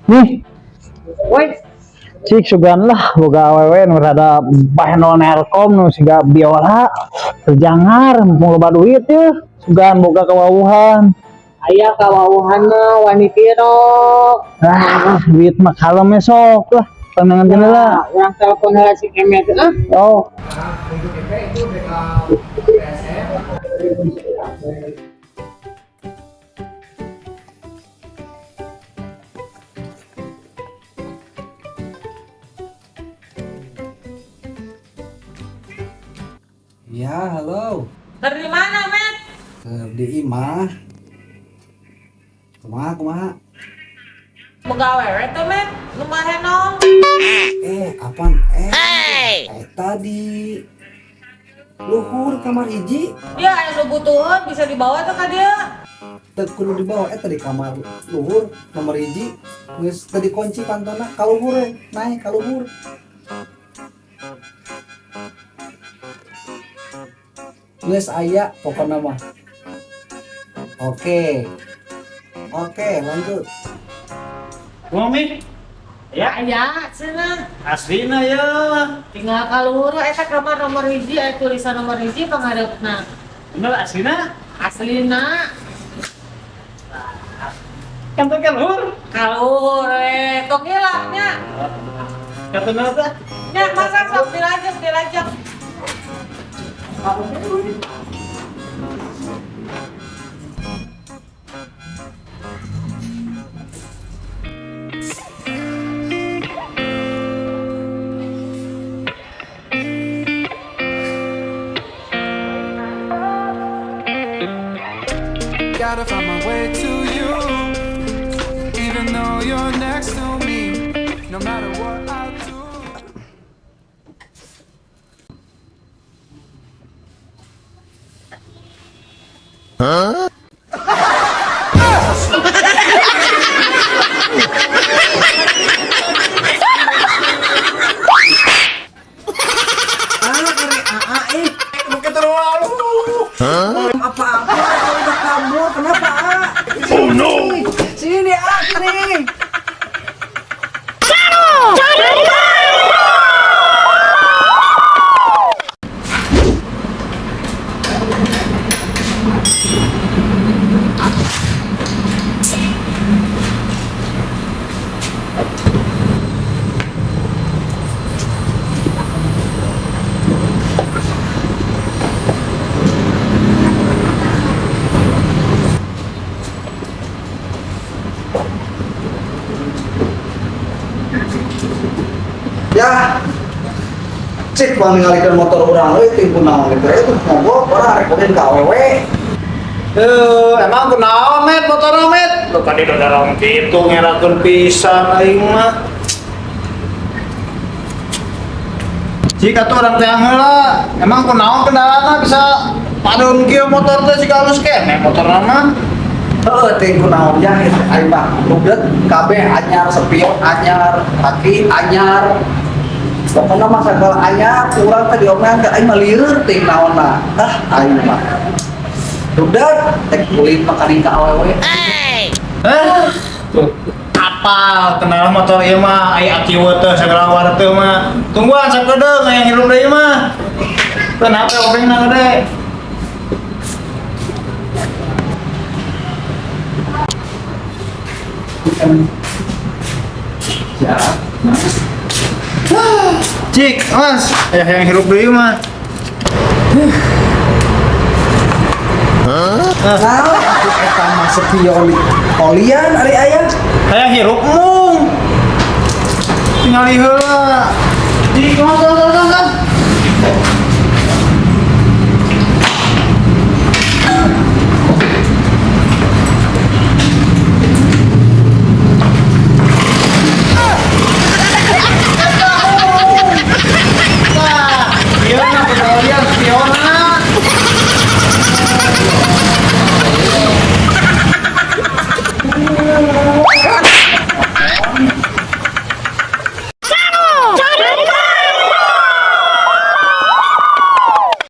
Nih, Woi, cik sugan lah boga awewe nu rada bahenol nelkom nu siga biola terjangar mumpung loba duit ya sugan boga kawawuhan. Aya kawawuhan mah wani tirok. Ah, duit mah kalem sok lah pandangan dina lah. Urang telepon heula si Kemet ah. Oh. Ya, halo. Dari mana, Met? Keur di imah. Kumaha, kumaha? Boga awewe teh, Met. Nu bahenol. Eh, apaan? Eh, tadi luhur kamar hiji. Dia aya nu butuheun bisa dibawa teh ka dia. Teu kudu dibawa, eh tadi kamar luhur nomor hiji geus teu dikunci pantona ka luhur we, naik ka luhur. Geus aya pokona mah. Oke. Oke, lanjut. Kumaha, Mi? Ya, Aya, cenah. Aslina ya. Tinggal ka luhur eta kamar nomor hiji aya tulisan nomor hiji panghareupna. Bener aslina? Aslina. Kan teh ka luhur. Ka luhur we, tong hilap nya. Kata teh. Nya masak sok dilajeng dilajeng. Gotta find my way to you, even though you're next to me. No matter what I do. Ah, kare AA eh. Lu terlalu. Apa-apa kalau udah kabur, kenapa A? Oh no. Sini A, sini. Ya. Cik bang ningalikeun motor urang euy ting kunaon gitu. Eh tuh mogok urang rek ulin ka awewe. Eh, emang kunaon, Met, motorna, Met? Lu tadi udah dorong kitu ngerakeun pisan aing mah. Jika tuh orang teh heula, emang kunaon kendalana bisa padun kieu motor teh siga halus keneh motorna mah. Heeh, ting kunaon nya aing mah rudet kabeh anyar, spion anyar, kaki anyar. Pokoknya mah sagala anyar urang teh diomean ke aing mah lieur ting naonna. Ah, aing mah. Rudet teh ulin mah kaning ka awewe. Eh, tuh apal kendala motor ieu mah ai aki we teh sagala war teh mah. Tungguan sakedeung aya hirup deui mah. Kenapa obengna gede? Ya. Cik, Mas, ayah yang hirup deui mah. Nah, atuh eta mah spion olian ari aya. Hayang hirup mung. Tinggal heula. Cik, Mas.